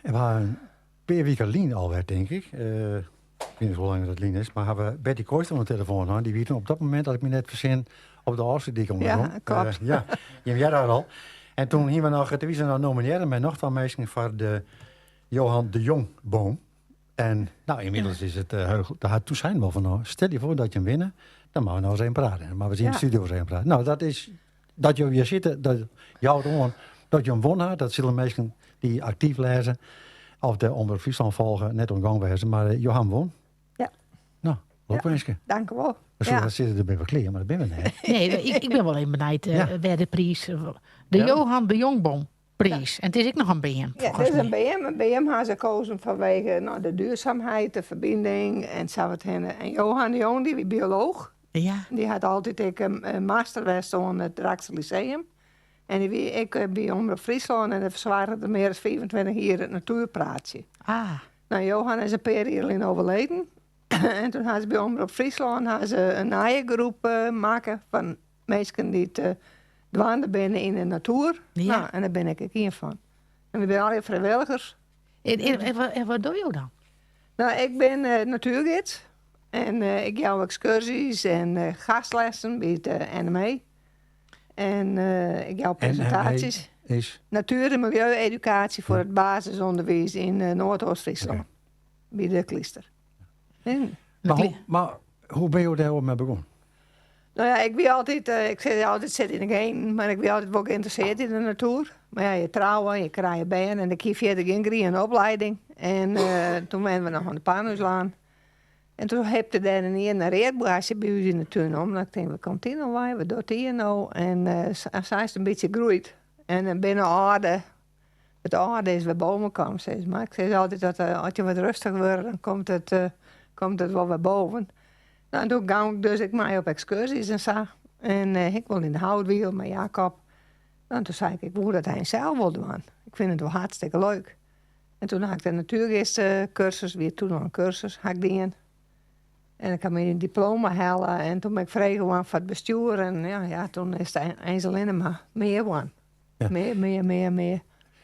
En we ha in pear wiken lyn alwer, tink ik. Ik wit net hoe lang dat lyn is, mar ha we Betty Kooistra oan de telefoan hân. Dy wie toen op dat momint, as ik my net fersin, op de Ofslútdyk oan de Ja, gong. klopt. Ja, jim hearre har al. En toen hiene we noch, toen wie se noch nominearre mei noch twa minsken foar de Johan de Jong-boom. En nou, ynmiddels is it heech. Daar toen seinen we al fan, nou, stel je voor dat je hem winne, dan moatte we noch ris even prate. Dan moatte we yn de studio ris even prate. Nou, dat is dat jo hjir sitte, dat jout oan dat jo him wûn ha. Dat sille minsken dy't aktyf lêze of de Omrop Fryslân folge net ûntgong wêze, mar jo ha him wûn. Ja. Nou, lokwinske. Ja, dank u wol. We soene ja. sizze, dêr binne we klear, mar dat binne we net. Nee, ik bin wol even benijd wêr de priis... De Johan de Jongboom priis. En it is ek noch in beam. Ja, it is in beam. In beam ha se kozen fanwege nou, de duurzaamheid, de ferbining en sa wat hinne. En Johan de Jong, dy wie biolooch. Ja. Dy hat altyd ek in master west oan it Drachtster Lyceum. En dy wie ek by Omrop Fryslân en dêr fersoarge er mear as 25 jier it natuerpraatsje. Ah. Nou, Johan is in pear jier lyn overleden. En toen ha se by Omrop Fryslân ha se in nije groep makke fan minsken dy't dwaande binne yn de natoer. Ja. Nou, en dêr bin ik ek ien fan. En we binne allegear frijwilligers. En wat dogge jo dan? Nou, ik bin natuergids. En ik jou ekskurzjes en gastlessen by it NME. En ik jou presintaasjes. NME is? Natuer- en miljeu-edukaasje foar it basisûnderwiis yn Noardeast-Fryslân. By de Klyster. Mar hoe binne jo dêr mei begûn? Nou ja, ik wie altyd, ik sis altyd, sit yn de genen, mar ik wie altyd wol geïnteresseerd yn de natuer. Mar ja, je trouwe, je krije bern en ik hie fierder gjin griene opleiding. En toen wennen we noch oan de Panhuislaan. En toen hipte dêr in in readboarstje by ús yn de tún om. Nou, ik tink, wêr komt dy no wei? Wat docht dy no? En sa is it in bytsje groeid. En dan binne âlde, it âlde is wer boven kaam, sis mar. Ik sis altyd dat as je wat rêstich wurde, dan komt it wol wer boven. Nou, en doe gong ik dus ek mei op ekskurzjes en sa. En ik wol yn de Houtwiel mei Jacob. Nou, toen sei ik, ik woe dat eins sels wol dwaan. Ik fyn it wol hartstikke leuk. En toen ha ik de natuergidskursus, wie toen noch in kursus, ha ik dien. En ik ha myn diploma helle en toen bin ik frege foar it bestjoer. En ja, toen is it eins allinne mar mear wurden. Ja. Mear, mear, mear, mear.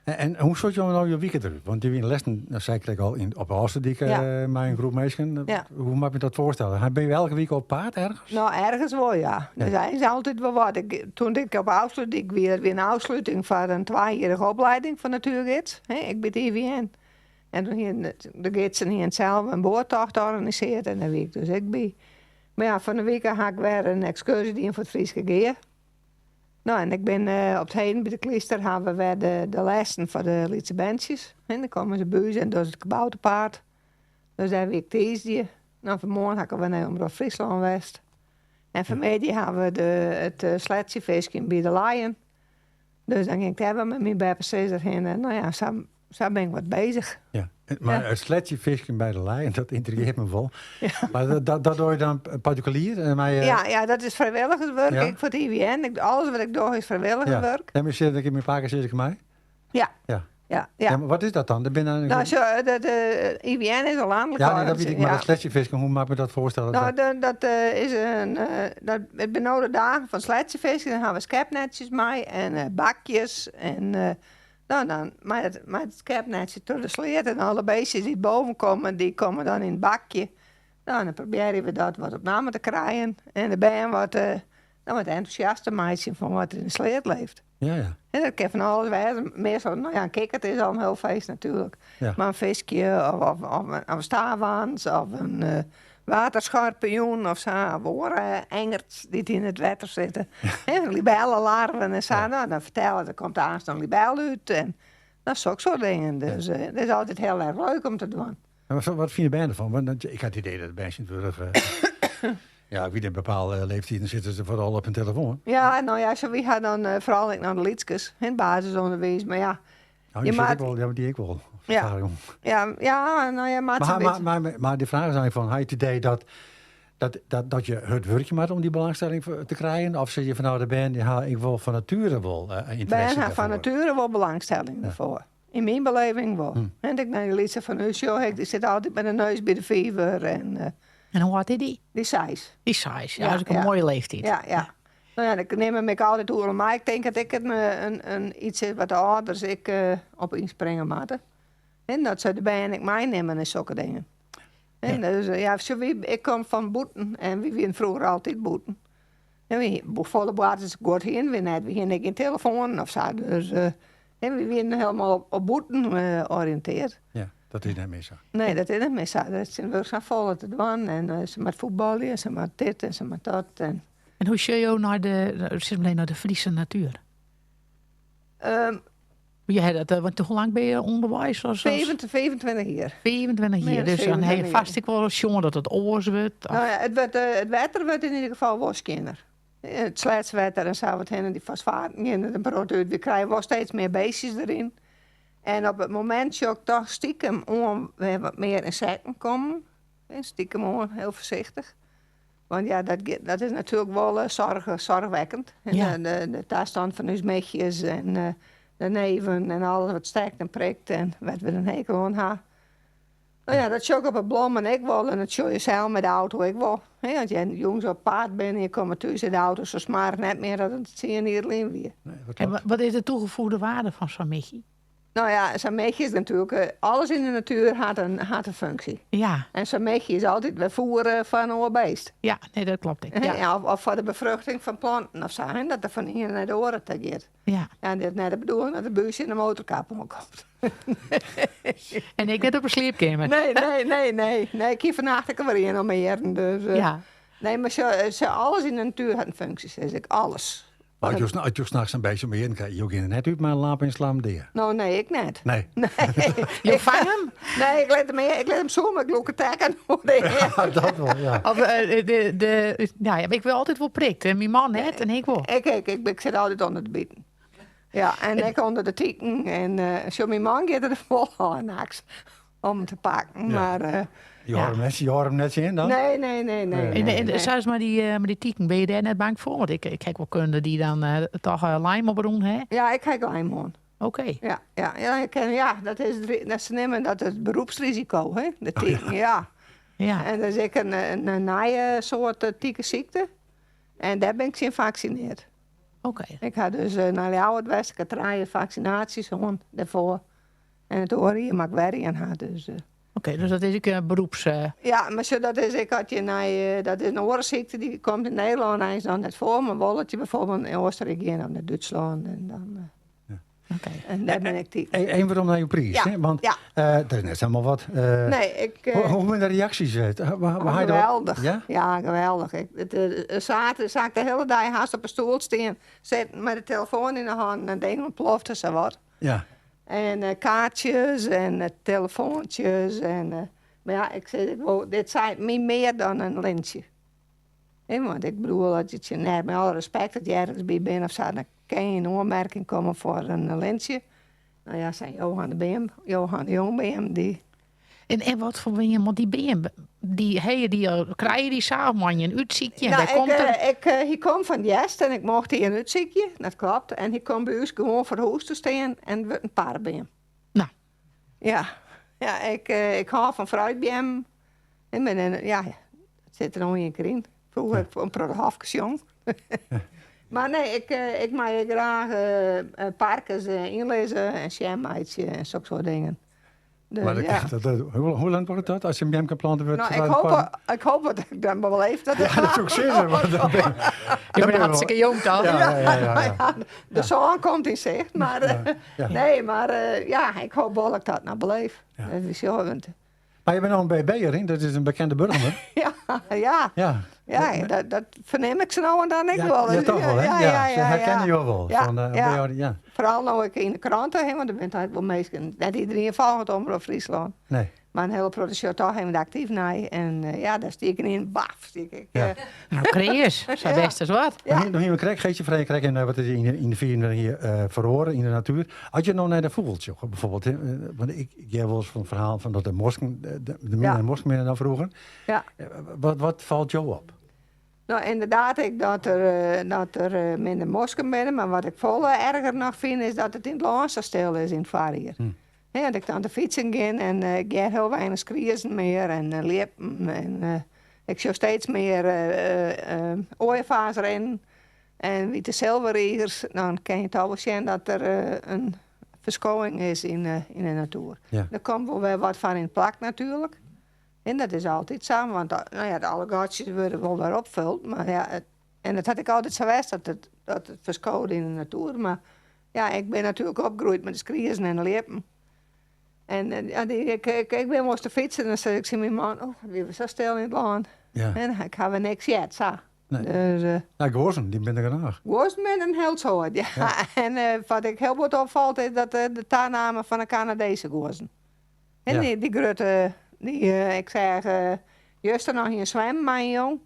En hoe sjocht jo no jo wike derút? Want dy wiene lêsten, dat sei ik krekt al, op de Ofslútdyk mei in groep minsken. Ja. Hoe moat ik my dat foarstelle? Binne jo elke wike op paad ergens? Nou, ergens wol, ja. Der is altyd wol wat. Toen ik op Ofslútdyk wie, dat wie in ôfsluting foar in twajierrige opleiding fan natuergids, hè, ek by it IVN. En toen hiene de gidsen hiene sels in boattocht organisearre en dêr wie ik dus ek by. Mar ja, fan 'e wike ha ik wer in ekskurzje dien foar it Fryske Gea. No, en ik bin op 't heden by de Klyster ha we wer de lessen foar de lytse berntsjes. Hè, dan komme se by ús en dogge se it kabouterpaad. Dus dêr wie ik tiisdei. No, fan 'e moarn ha ik alwer nei Omrop Fryslân west. En fan 'e middei ha we it sletsjefiskjen by de Leien. Dus dan gean ik dêr wer mei myn beppesizzer hinne. No ja, sa bin ik wat bezich. Ja, mar it sletsjefiskjen by de Leien, dat yntrigearret my wol. Ja. Mar dat dogge je dan partikulier? Mei, Ja, ja, dat is frijwilligerswurk Ja. ek foar it IVN. Alles wat ik doch is frijwilligerswurk. Ja. En sit ik myn pakesizzerke mei? Ja. Ja. Ja, ja. Ja, mar wat is dat dan? Der binne Nou, zo, dat IVN is in lanlike Ja, nee, dat wit ik, mar ja. dat sletsjefisken, hoe moat ik my dat foarstelle? Nou, dat is in, dat, it binne no de dagen fan sletsjefisken. Dan ha we skepnetsjes mei en bakjes. En nou, dan mei it skepnetsje troch de sleat en alle beestjes dy't boven komme, dy komme dan yn it bakje. Nou, en dan probearje we dat wat op namme te krijen. En de bern wat, nou, wat entûsjast te meitsjen fan wat der yn de sleat leeft. Ja, ja. En dat kin fan alles wêze. Meastal, no ja, in kikkert is al in hiel feest natuerlik. Ja. Mar in fiskje of in staafwants of in waterschorpioen of sa. Of oare engerts dy't yn it wetter sitte. Hè, libellelarven en sa. Ja. Nou, dan fertelle, der komt aanst in libel út. En nou, sokke dingen. Dus dat is altyd hiel erch leuk om te dwaan. En wat fine bern derfan? Want ik ha it idee dat de bern tsjintwurdich, ja, ik wit in bepaalde leeftiid, dan sitte se foaral op hun telefoan. Ja, no ja, sa wy ha dan foaral ek noch de lytskes, yn it basisûnderwiis. Mar ja, Oh, dy je sit moat ek wol, ja, dy ek wol. Ja. Ja, ja, no ja, moat Mar, sa'n mar, bytsje. mar de fraach is eigentlik fan, ha je it idee dat je hurd wurkje moatte om dy belangstelling te krijen? Of sizze je fan nou, de bern dy ha ek wol fan natuere wol ynteresse Bern ha fan dêrfoar? natuere wol belangstelling Ja. derfoar. Yn myn beleving wol. En ik nei de lytse fan ús sjoch, ik, dy sit altyd mei de neus by de fiver. En, En hoe âld is dy? Dy seis. Dy seis, ja, Ja, dat is ek in ja. moaie leeftiid. Ja, ja. No ja, ik nim him ek altyd oeral mei. Ik tink dat ek in iets is wat de âlders ek op ynspringe moatte. En dat se de bern ek meinimme en sokke dingen. En dus, ja, ik kom fan bûten en wy wienen froeger altyd bûten. En wy, folle boartersguod hienen wy net. Wy hienen ek gjin telefoanen of sa. Dus en wy wienen hielendal op bûten oriïntearre. Ja, dat is net mear sa. Nee, dat is net mear sa. Der is tsjintwurdich safolle te dwaan. En se moat fuotbalje, se moat dit en se moat dat. En, en hoe sjogge jo nei de, sis mar, nei de Fryske natuer? Je ha dat, want hoe lang binne je ûnderweis? As, 25 jier. 25 jier, dus dan ha je fêst ek wol sjoen dat it oars wurdt. Nou ja, it wetter wurdt yn ieder gefal wol skjinner. It sleatswetter en sa wat hinne, dy fosfaten gean der in protte út. Wy krije wol steeds mear beestjes deryn. En op it momint sjoch ik toch stikem oan wer wat mear ynsekten kommen. Stikem oan, hiel foarsichtich. Want ja, dat, dat is natuerlik wol zorgwekkend. Ja. De tastân fan ús michjes en de neven en alles wat stekt en prikt en wat we in hekel oan ha. Nou ja, dat sjoch ik op de blommen ek wol en dat sjoch je sels mei de auto ek wol. Hè, as je jûns op paad binne en je komme thús yn de auto sa smoarch net mear as it 10 jier lyn wie. Nee, dat En klopt. wat is de toegevoegde waarde fan sa'n michje? Nou ja, sa'n michje is natuerlik, alles yn de natuer hat in funksje. En sa'n michje is altyd wer foer foar in oar beest. Ja, nee, dat klopt ek. Ja. Ja, of foar de befruchting fan planten of sa, hè, dat der fan de iene nei de oare ta giet. Ja, dit is net de bedoeling dat de buus yn de motorkap oankomt. En ek net op 'e sliepkeamer. Nee, nee, nee, nee. Nee, ik hie fannacht ek wer ien om myn earen. Dus, Nee, mar sa, alles yn de natuer hat in funksje, sis ik. Alles. Maar as jo nachts in bytsje om earen krije, jo geane net út mei in lamp en slaan him dea. No, nee, ik net. Nee. Nee. Jo fange him? Nee, ik lit him sûn, ik lûk de tekken oer de earen. Dat wol, ja. Of, nou ja, ik wurd altyd wol prikt. En myn man net en ik wol. Ik sit altyd ûnder de biten. Ja, en ek ûnder de tiken. En sjoch, myn man giet der wol oan nachts om te pakken. Ja. Mar, Jo hâlde him net tsjin dan? Nee, nee, nee, nee. En, nee, en nee. sels mei dy tiken, binne je dêr net bang foar? Want ik ha wol kunde dy't dan toch lym oprûn ha. Ja, ik ha lym oan. Oké. Ja, ik ken, ja, dat is, dat se neame dat it beroepsrisiko, hè? De tiken, ja. En dat is ek in nije soart tikesykte. En dêr bin ik tsjin faksinearre. Ik ha dus nei Ljouwert west, ik ha trije faksinaasjes hân dêrfoar. En it oare jier moat ik wer ien ha, dus. Oké, dus dat is ek in beroeps... Ja, mar sjoch, dat is ek as je nei, dat is in oare sykte, dy komt yn Nederlân eins noch net foar, mar wol as je byfoarbyld yn Oostenrijk gean of nei Dútslân en dan. En dêr bin ik dy. Even werom nei jo priis, hè? Want der is net samar wat. Nee, ik, Hoe binne de reaksjes? Waar ha je dat- Geweldich. Ja? Ja, geweldich. Zaterdag zag ik de hiele dei hast op 'e stoel stean, sitten mei de telefoan yn 'e hân en ding ûntplofte sawat. En kaartsjes en telefoantsjes. En, mar ja, ik sis, dit seit my mear dan in lintsje. Hè, want ik bedoel, as je tsjin net mei alle respekt dat je ergens by binne of sa, dan kin je yn oanmerking komme foar in lintsje. Nou ja, sein Johan de Beam, Johan de Jong Beam, dy. En wat foar beam? Want dy beam, dy, ha je dy al, krije je dy sa of moat je in útsykje? En Nou, wêr komt er? Hy komt fan Jest en ik mocht dy in útsykje, dat klopt. En hy komt by ús gewoan foar hûs te stean en wurdt in parbeam. Nou. Ja, ja, ik hâld fan fruitbeammen. Ik bin in, ja, it sit der no ien kear yn. Froeger ik in protte hofkes jong. Mar nee, ik mei graach parkes ynlizze en sjem meitsje en sokke soart dingen. Dus, Maar dat, ja. hoe lang duorret dat as in beam plante wurdt? Nou, ik hoop dat ik dan wol even... Dat Ja, dat soe ik sizze. Want dan ben, Je dan bent ben je hartstikke jong, toch? Ja. Ja, de zon komt in zicht, maar nee, maar ja, ik hoop wol dat ik dat noch beleef. Dat is zo, want Mar je bent no in BB'er, hè? Dat is in bekende Burgumer. Ja. Ja, dat fernim ik sa no en dan ek wol. Ja, toch wol, hè? Ja, Ja, ja, se ja, herkenne ja. jo wol. Ja, Fan, ja. by jou, ja. Foaral no ek yn de krante, hè, want der binne altyd wol minsken, net iderien folget Omrop Fryslân. Nee. Mar in hiele protte sjocht toch even aktyf nei. En ja, dêr stie ik yn, baf, stie ik. Nou, kreas, sa bêst as wat. No hiene we krekt, Geesje frege krekt even, wat is yn de 24 jier feroare yn de natuer. As je no nei de fûgels sjogge, byfoarbyld, hè, want ik hear wolris fan it ferhaal fan dat de mosken, de minder mosken binne dan froeger. Wat falt jo op? Nou, ynderdaad, ek dat der minder mosken binne. Mar wat ik folle erger noch fyn, is dat it yn it lân sa stil is yn it foarjier. Hè, dat ik dan te fytsen gean en ik hear hiel weinich skriezen mear en ljippen. En ik sjoch steeds mear oaievaars rinnen. En wite silverrigers, dan kin je toch wol sjen dat der in ferskowing is yn de natuer. Ja. Der komt wol wer wat foar yn it plak natuerlik. En dat is altyd sa, want no ja, alle gatsjes wurde wol wer opfuld. Mar ja, en it hat ek altyd sa west dat it ferskode yn de natuer. Mar ja, ik bin natuerlik opgroeid mei de skriezen en de ljippen. En ja, ik bin wolris te fytsen en dan sis ik tsjin myn man, oh, it wie wer sa stil yn it lân. Ja. En ik ha wer niks heard, sa. Nee. Dus, Ja, guozzen, dy binne der genôch. Guozzen binne in hiel soad, ja. En wat ek hiel bot opfalt is dat de taname fan de Kanadese guozzen. En dy grutte, ik seach juster noch ien swimmen mei in jong.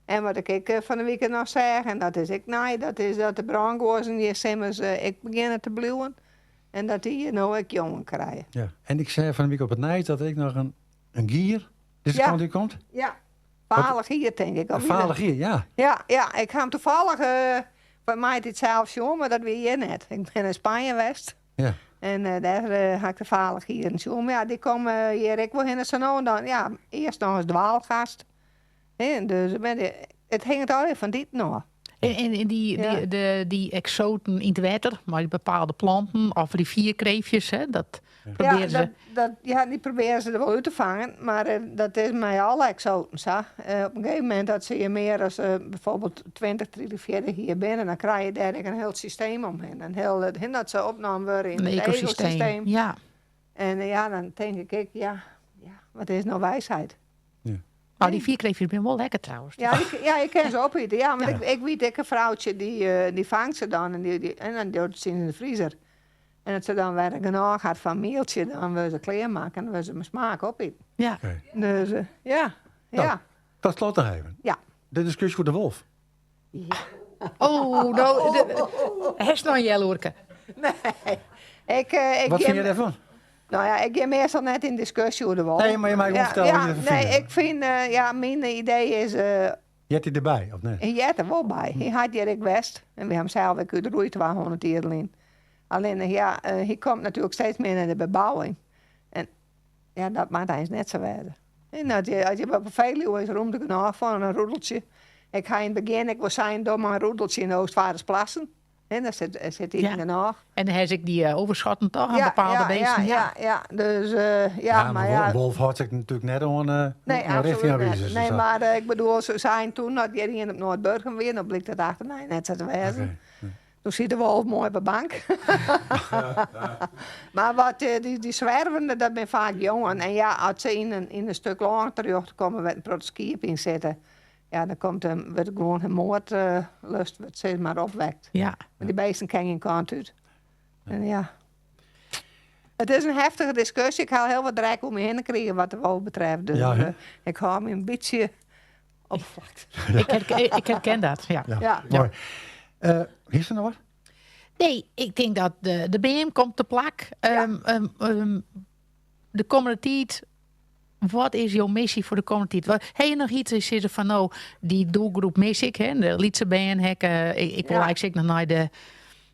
En wat ik ek fan 'e wike noch seach, en dat is ek nij, dat is dat de brânguozzen hjir simmers ek begjinne te bliuwen. En dat dy hjir no ek jongen krije. Ja, en ik seach fan 'e wike op it nijs dat der ek noch in gier dizze kant út komt. Ja, fale gier tink ik. In fale gier, ja. Ja, ja, ik ha him tafallich foar my it sels sjoen, mar dat wie hjir net. Ik bin yn Spanje west. Ja. En dêr ha ik de fale gieren sjoen. Mar ja, dy komme hjir ek wol hinne sa no en dan. Ja, earst noch as dwaalgast. Hè, dus it hinget allegear fan dy ôf. En dy eksoaten yn it wetter, mei bepaalde planten of rivierkreeftjes, hè, dat probearje se. Ja, ja, dy probearje se der wol út te fangen, mar dat is mei alle eksoaten sa. Op in gegeven momint dat se hjir mear as byfoarbyld 20, 30, 40 jier binne, dan krije je dêr ek in hiel systeem omhinne. In hiel, hè, dat se opnommen wurde yn Een it ecosysteem. ekosysteem. Ja. En ja, dan tink ik ek, ja, ja, wat is no wijsheid? Ja. Oh, dy rivierkreeftjes binne wol lekker trouwens. Ja, ja, ik kin se opiten. Ja, want ik wit ek in froutsje dy fangt se dan en dan docht se yn de friezer. En as se dan wer genôch hat fan mieltsje, dan wurde se klearmakke en dan wurde se mei smaak opiten. Ja. Oké. Dus ja, Nou, ja. Tot slot noch even. Ja. De diskusje oer de wolf. Ja. Oh, no, hast noch in healoerke? Nee. Ik Wat fine gean je dêrfan? Nou ja, ik gean meastal net yn diskusje oer de wolf. Nee, mar je meie gewoan fertelle wat je derfan Nee, fine. ik fyn, ja, myn idee is... Heart hy derby, of net? Hy heart der wol by. Hy hat hjir ek west. En wy ha him sels ek útroeid 200 jier lyn. Allinnich, ja, hy komt natuerlik steeds mear nei de bebouwing. En ja, dat moat eins net sa wêze. En as je op 'e Veluwe is rûmte genôch foar in roedeltsje. Ik ha yn it begjin ek wol sein, doch mar in roedeltsje yn de Oostvaardersplassen. Hè, dêr sit iten genôch. En dan ha se ek dy overschotten toch, aan Ja, bepaalde ja, beesten? ja, ja, ja. Dus, ja, Ja, maar mar ja. wolf hâldt sich natuerlik net oan Nee, oan absoluut net. rjochtinganwizers en Nee, sa. mar ik bedoel, se seinen toen dat hjir ien op Noardburgum wie, dan blykt dat achternei net sa te wêzen. Oké. Toen siet de wolf moai op de bank. Mar wat dy swervende, dat binne faak jongen. En ja, as se yn in stik lân terjochte komme wêr't in protte skiep yn sitte, ja, dan komt in, wurdt gewoan in moardlust wurdt sis mar opwekt. Ja. Want dy beesten kinne gjin kant út. En ja. It is in heftige diskusje. Ik ha al hiel wat drek oer my hinne krigen wat de wolf betreft. Dus Ja, hè? ik hâld my in bytsje op de flakte. Ik herken dat, ja. Ja, Ja. moai. Is der noch wat? Nee, ik tink dat de beam komt te plak. Ja. De kommende tiid, wat is jo missy foar de kommende tiid? Ha je noch yts sizze fan no, dy doelgroep mis ik, hè? De lytse bern ha ik, ik wol Ja. eigentlik ek noch nei de,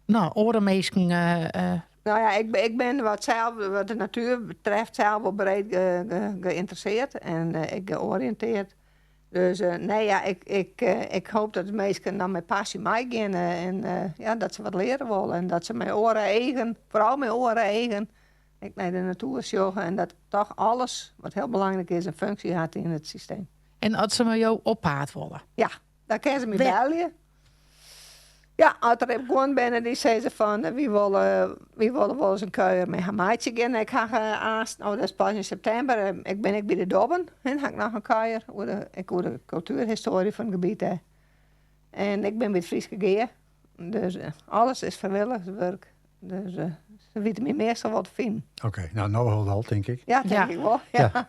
no, oare minsken. Nou ja, ik ben wat, zelf, wat de natuer betreft zelf wel breed geïnteresseerd en ik georiënteerd. Dus nee, ja, ik hoop dat de minsken dan mei passy meigean en ja, dat se wat leare wolle en dat se mei oare eagen, foaral mei oare eagen, ek nei de natuer sjogge en dat toch alles, wat hiel belangryk is, in funksje hat yn it systeem. En as se mei jo op paad wolle? Ja, dan kinne se my Wêr? belje. Ja, as der guon binne dy sizze fan, wy wolle wolris in kuier mei har meitsje gean. Ik ha aanst, oh, dat is pas yn septimber, ik bin ek by de Dobben, hè, ha ik noch in kuier ek oer de kultuerhistoarje fan it gebiet dêr. En ik bin by it Fryske Gea, dus alles is frijwilligerswurk. Dus se witte my meastal wol te finen. Oké, no, no al, tink ik. Ja, tink Ja. ik wol. Ja. Ja.